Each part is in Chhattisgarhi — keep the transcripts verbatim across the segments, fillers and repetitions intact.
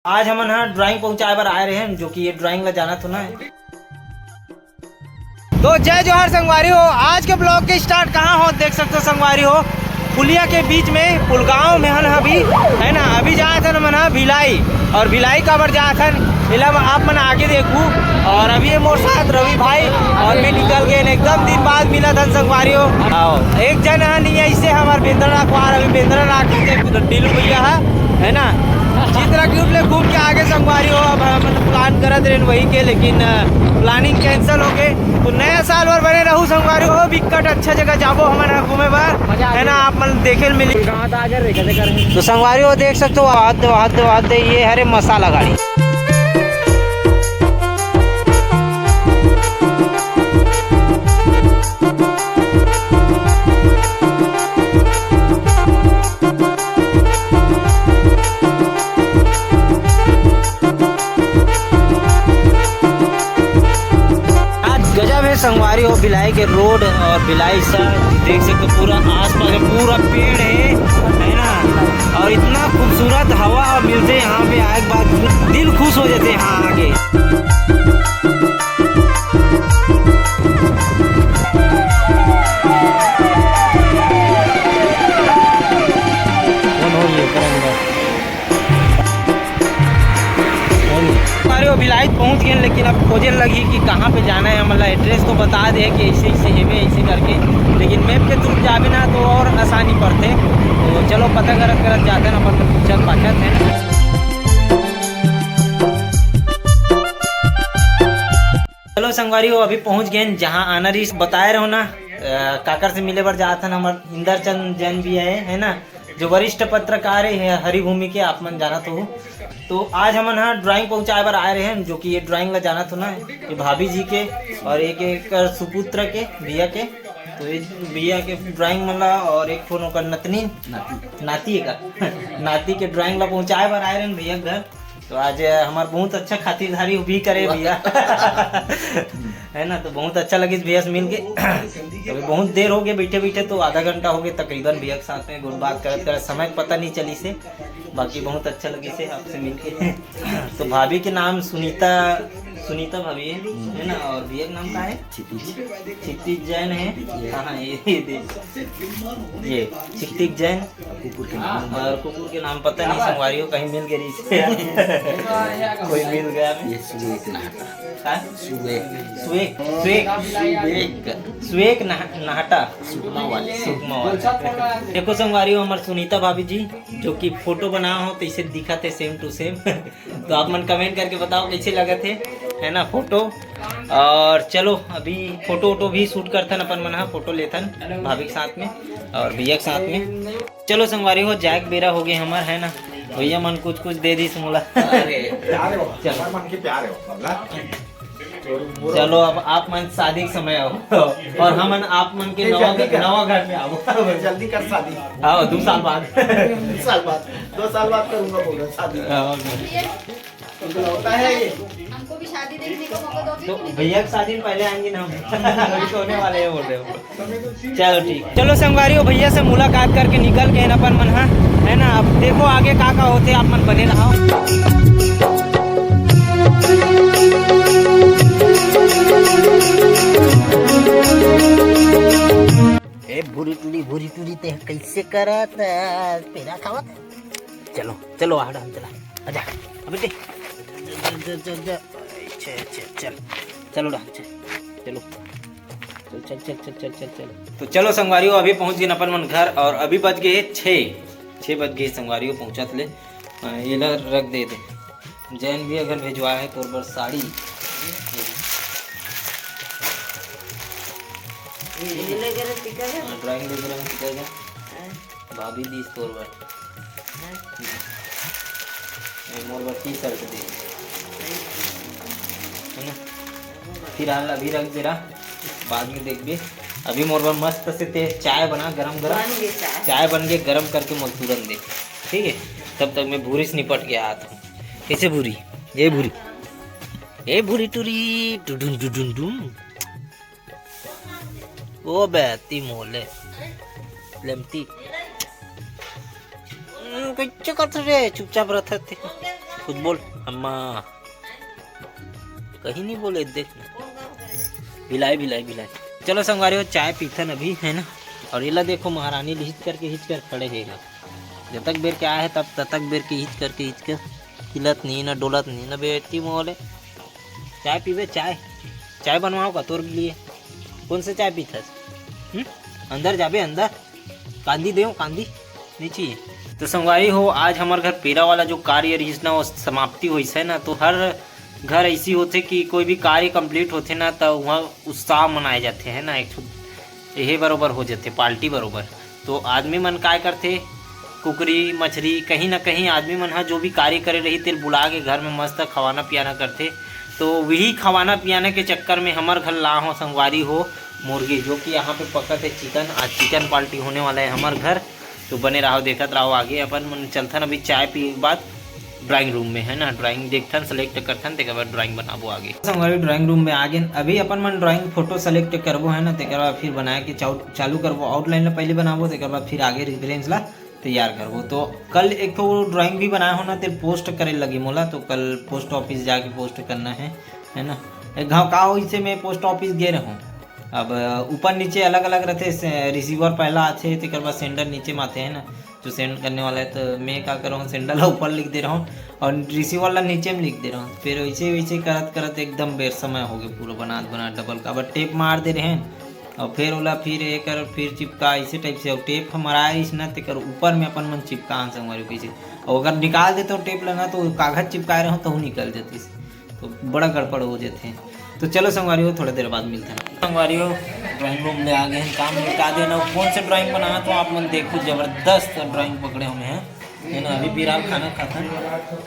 आज हमन ह ड्राइंग पहुंचाए बर आए रहे हैं, जो कि ये ड्राइंग ला जाना तो ना है। तो जय जोहार संगवारी हो। आज के ब्लॉग के स्टार्ट कहाँ हो, देख सकते हो संगवारी हो, पुलिया के बीच में पुलगांव में हन अभी, है ना। अभी जात हन हमन ह भिलाई, और भिलाई काबर जात हन, एला आप मन आगे देखू। और अभी ये मोर साथ रवि भाई और भी निकल गए, एकदम दिन बाद मिला था संगवारी हो। आओ, एक जन ह नहीं है, इससे हमार बेंद्रा रखवार, अभी बेंद्रा राख के टीलू भैया है, है ना। चित्रा क्यूट ले घूम के आगे संगवारी हो, अब हम प्लान करत रहे वही के, लेकिन प्लानिंग कैंसिल हो गए। तो नया साल बर बने रहू संगवारी हो, बिकट अच्छा जगह जाबो हमन ह घूमे बर, मजा आ है ना। जाए। आप मन देखे ल मिली। गाँव त आ जा रे, कैसे कर। तो संगवारी हो देख सकते हो, आते आते आते ये हरे मसाला गाड़ी। आज गजब है संगवारी हो, भिलाई के रोड और भिलाई शहर देख सकते हो, पूरा आसपास में पूरा पेड़ है, है ना। और इतना खूबसूरत हवा मिलते यहाँ पे आए के बाद दिल खुश हो जाते हैं यहाँ आके। अरे, वो भिलाई पहुंच गए, लेकिन अब खोजे लगी कि कहाँ पे जाना है। मतलब एड्रेस तो बता दे कि ऐसे ऐसे हेवे, ऐसे करके, लेकिन मैप के थ्रू जाबे ना तो और आसानी पड़ते। तो चलो पता करत करत जाते हैं, अपन पूछत पाछत है। चलो संगवारी हो, अभी पहुंच गए जहाँ आना रही, बताए रहो ना। अ, काकर से मिले बर जात हन, हमर इंदरचंद जैन भी है, है ना, जो वरिष्ठ पत्रकार है हरिभूमि के, आप मन जानत हो। तो आज हमन ह ड्राइंग पहुंचाए बर आए रहे हैं, जो कि ये ड्राइंग ला जानत हो ना, ये भाभी जी के और एक एक सुपुत्र के, भैया के। तो ये भैया के ड्राइंग मन ला और एक ठो ओकर नतनी, नाती। नाती है का? नाती के ड्राइंग ला पहुंचाए बर आए रहे हैं भैया के घर। तो आज हमार बहुत अच्छा खातिरदारी भी करे भैया। है ना, तो बहुत अच्छा लगिस भैया से मिल के। तो अभी बहुत देर हो गए बैठे बैठे, तो आधा घंटा हो गए तकरीबन भैया के साथ में गुड बात करत करत, समय पता नहीं चली से, बाकी बहुत अच्छा लगिस से आपसे मिल के। तो भाभी के नाम सुनीता, सुनीता भाभी है, है ना, और भैया के नाम का है? क्षितिज। क्षितिज जैन है। हाँ, हाँ, ये, ये दे, ये क्षितिज जैन। कुकुर के नाम। और कुकुर के नाम पता नहीं, संगवारी हो, कहीं मिल गए इसे। कोई मिल गया हमें। ये सुएक नाहटा। हाँ? सुएक। सुएक, सुएक। सुएक। सुएक नाह-, नाहटा। सुकमा वाले। सुकमा वाले। देखो संगवारी हो, हमार सुनीता भाभी जी, जो कि फोटो बना हो तो इसे दिखाते same to same। तो आप मन कमेंट करके बताओ कैसे लगत है, है ना, फोटो। और चलो अभी फोटो वोटो भी शूट करथन, अपन मन ह फोटो लेथन भाभी के साथ में और भैया के साथ में। चलो संगवारी हो, जाए के बेरा हो गए हमार, है ना। भैया मन कुछ कुछ दे दिस मोला। अरे, प्यार है वो, चलो। हमारे मन के प्यार है वो, बाबला। चलो अब आप मन शादी के समय आओ और हमन आप मन के ठीक है, नवा ठीक है। नवा घर में आओ। जल्दी कर शादी। आओ, दो साल बाद। दो साल बाद, दो साल बाद करूंगा बोला शादी। हाँ, okay। इकलौता है ये। हमको भी शादी देखने का मौका दोगे तो कि नहीं? भैया की शादी में पहले आएंगे ना हम। अभी तो होने वाले हैं बोल रहे हो। चलो ठीक, चलो संगवारी हो, भैया से मुलाकात करके निकल गए अपन मन, हाँ, है ना। अब देखो आगे का का होते, आप मन बने रहो। ए भूरी टूरी, भूरी टूरी, ते कैसे करत पेड़ा खावत? चलो चलो, आ डाल चला, आजा। अबे दे, चल चल चल चल चल। अच्छा अच्छा चल, चलो डाल चल, चलो चल चल चल चल चल चल। तो चलो संगवारी हो, अभी पहुंच गए अपन मन घर और अभी बज गए छः, छः बज गए संगवारी हो पहुंचत ले। अ, ये ला रख दे दे। जैन भी अगर भेजवा है तोर बर साड़ी। ये ले गए टिका है। हाँ, ड्राइंग ले गए टिका है। हाँ। भाभी दीस तोर बर। हाँ। ये मोर बर टी शर्ट दे। है ना? फिलहाल अभी रख दे रहा, बाद में देखबे। अभी मोर बर मस्त से ते चाय बना, गरम गरम। बन गए चाय। चाय बन के गरम करके मोर तुरंत दे, ठीक है? तब तक मैं भूरी से निपट के आता हूँ। कैसे भूरी? ये भूरी, ये भूरी टूरी, टुडुन टुडुन टुन। ओ बेती मोले, लेमती। हम्म, कैसे करत रे? चुपचाप रहत थे। खुद बोल। अम्मा कहीं नहीं बोले, देख ना। भिलाई, भिलाई, भिलाई। चलो संगवारी हो, चाय पीथन अभी, है ना। और एला देखो, महारानी लिहिच करके हिच कर खड़े हे गा। जतक बेर के आए हे तब ततक बेर के हिच करके हिच कर हिलत नहीं ना, डोलत नहीं ना बेटी मोले। चाय पीबे? चाय, चाय बनवाओ का तोर लिए? कौन से चाय पीथस? हम्म? अंदर जाबे, अंदर। कांदी देव, कांदी नहीं चाहिए। तो संगवारी हो, आज हमर घर पेरा वाला जो कार्य रहिस ना, वो समाप्ति होइस है ना। तो हर घर ऐसी होथे कि कोई भी कार्य कंप्लीट होथे ना, तो वहाँ उत्साह मनाए जाथे, है ना। एक ठो यही बरोबर हो जाथे, पार्टी बरोबर। तो आदमी मन काय करथे, कुकरी मछरी कहीं ना कहीं आदमी मन ह जो भी कार्य करे रही, तेल बुला के घर में मस्त खवाना पियाना करथे। तो वही खवाना पियाना के चक्कर में हमर घर ला हो संगवारी हो मुर्गी, जो कि यहाँ पे पकत हे चिकन। आज चिकन पार्टी होने वाला है हमर घर। तो बने रहो, देखत रहो आगे। अपन मन चलथन अभी चाय पिए के बाद ड्राइंग रूम में, है ना, ड्राइंग देखथन, सेलेक्ट करथन, तेकर बाद ड्राइंग बनाबो आगे। संगवारी, ड्राइंग रूम में आ गेन। अभी अपन मन ड्राइंग फोटो सेलेक्ट करबो, है ना, तेकर बाद फिर बनाए के चाउ-, चालू करबो। आउटलाइन ला पहले बनाबो, तेकर बाद फिर आगे रेफरेंस ला तैयार करबो। तो कल एक ठो ड्राइंग भी बनाए हो ना, ते पोस्ट करे लगी मोला, तो कल पोस्ट ऑफिस जाके पोस्ट करना है, है ना। एक घाव का होइसे, मैं पोस्ट ऑफिस गे रहूँ, अब ऊपर नीचे अलग अलग रहथे। से-, रिसीवर पहला आथे, तेकर बाद सेंडर नीचे में आथे, है ना। जो सेंड करने वाला है, तो मैं का करहूँ, सेंडर ला ऊपर लिख दे रहूँ और रिसीवर ला नीचे में लिख दे रहूँ। फिर वैसे वैसे करत करत एकदम बेर समय हो गए, पूरा बनात बनात डबल का, अब टेप मार दे रहे हैं और फिर ओला फिर एकर फिर चिपका, ऐसे टाइप से। और टेप हमारा आइस ना, तेकर ऊपर में अपन मन चिपका हन संगवारी हो कैसे। और अगर निकाल देते हो टेप ला ना, तो कागज चिपकाए रहूँ, तो निकल जातीस। तो बड़ा गड़बड़ हो जाथे। तो चलो संगवारी हो, थोड़ा देर बाद मिलते हैं। संगवारी हो, ड्राइंग रूम में आ गए हैं, काम निपटा देना। कौन से ड्राइंग बनाना, तो आप मन देखो, जबरदस्त ड्राइंग पकड़े हुए हैं, है ना। अभी फिलहाल खाना खाथन,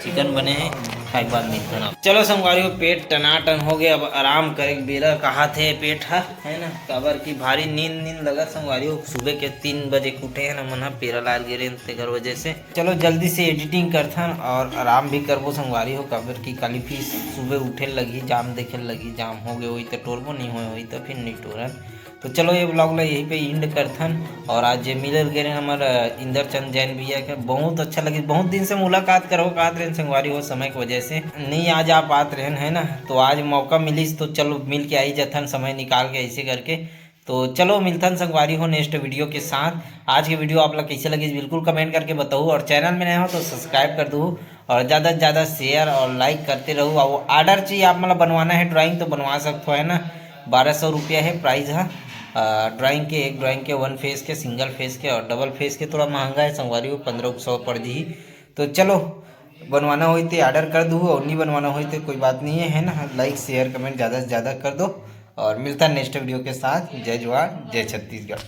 चिकन बने हैं, खाए के बाद मिलते हैं। चलो संगवारी हो, पेट टनाटन हो गए, अब आराम करे के बेरा कहा थे पेट हा, है ना, काबर की भारी नींद नींद लगा संगवारी हो। सुबह के तीन बजे के उठे हैं ना, मन हा पेरा लाल गिरे तेकर वजह से। चलो जल्दी से एडिटिंग करथन और आराम भी करबो संगवारी हो, काबर कि काली फिर सुबह उठे लगी, जाम देखे लगी, जाम हो गए होई तो टोरबो, नहीं होए होई तो फिर नहीं टोरन। तो चलो ये व्लॉग ला यहीं पे एंड करथन। और आज जे मिलल गे रहे हमार इंदर चंद जैन भैया के, बहुत अच्छा लगी। बहुत दिन से मुलाकात करबो कहत रहे संगवारी हो, समय की वजह से नहीं आ जा पात रहन, है ना। तो आज मौका मिलिस तो चलो मिल के आई जाथन समय निकाल के ऐसे करके। तो चलो मिलथन संगवारी हो नेक्स्ट वीडियो के साथ। आज के वीडियो आप ला कैसे लगिस बिल्कुल कमेंट करके बताओ, और चैनल में नए हो तो सब्सक्राइब कर दो, और ज़्यादा से ज़्यादा शेयर और लाइक करते रहो। और ऑर्डर चाहिए आप मतलब बनवाना है ड्राइंग तो बनवा सकते हो, है ना। बारह सौ रुपया है प्राइस है ड्राइंग के, एक ड्राइंग के वन फेस के, सिंगल फेस के, और डबल फेस के थोड़ा महंगा है संगवारी हो, पंद्रह सौ पड़ जी। तो चलो बनवाना होई तो ऑर्डर कर दो, और नहीं बनवाना होई तो कोई बात नहीं है, है ना। लाइक शेयर कमेंट ज़्यादा से ज़्यादा कर दो, और मिलता है नेक्स्ट वीडियो के साथ। जय जोहार, जय छत्तीसगढ़।